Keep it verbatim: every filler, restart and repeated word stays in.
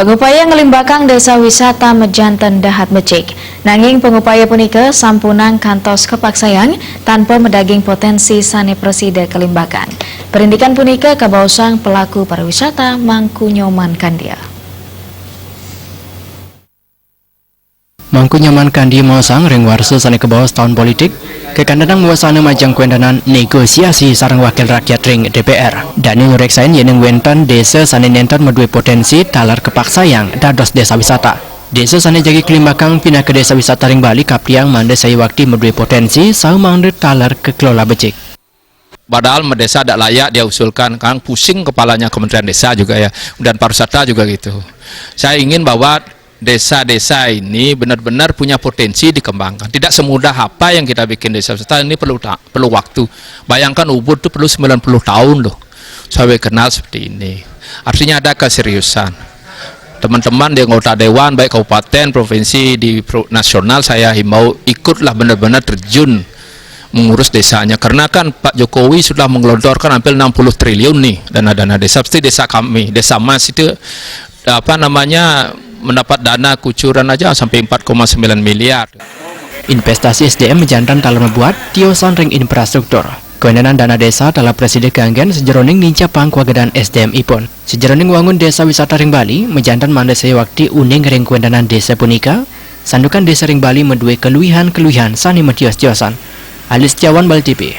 Pangupaya nglimbakang desa wisata majanten dahat becik. Nanging pangupaya punika sampunang kantos kapaksayang tanpa madaging potensi sane prasida kalimbakang. Parindikan punika kabaosang pelaku pariwisata Mangku Nyoman Kandia. Mangku Nyoman Kandia maosang ring warsa sane kabaos taun politik, kakantenang wasana majeng kawenten negosiasi sareng wakil rakyat ring D P R. Dane nureksain yening wenten desa sane nenten madue potensi taler kapaksayang dados desa wisata. Desa sane jagi kalimbakang pinaka desa wisata ring Bali kaptiang mangda sayuwakti madue potensi saha mangda taler kakelola becik. Padahal desa tidak layak dia usulkan, kan pusing kepalanya Kementerian Desa juga ya, dan pariwisata juga gitu. Saya ingin bahwa desa-desa ini benar-benar punya potensi dikembangkan. Tidak semudah apa yang kita bikin desa wisata, ini perlu ta- perlu waktu. Bayangkan Ubud itu perlu sembilan puluh tahun loh sampai kenal seperti ini. Artinya ada keseriusan. Teman-teman di anggota dewan, baik kabupaten, provinsi, di pro- nasional, saya himbau ikutlah benar-benar terjun mengurus desanya. Karena kan Pak Jokowi sudah menggelontorkan hampir enam puluh triliun nih dana-dana desa. Pasti desa kami, desa Mas itu apa namanya mendapat dana kucuran aja sampai empat koma sembilan miliar. Investasi S D M majanten taler mabuat tiosan ring infrastruktur. Kawentenan dana desa taler prasida kanggen sajeroning nincapang kawagedan S D M ipun. Sajeroning wangun desa wisata ring Bali, majanten mangda sayuwakti uning ring kawentenan desa punika, santukan desa ring Bali madue kaluihan-kaluihan sane matios-tiosan. Alis Tiawan, Bali T V.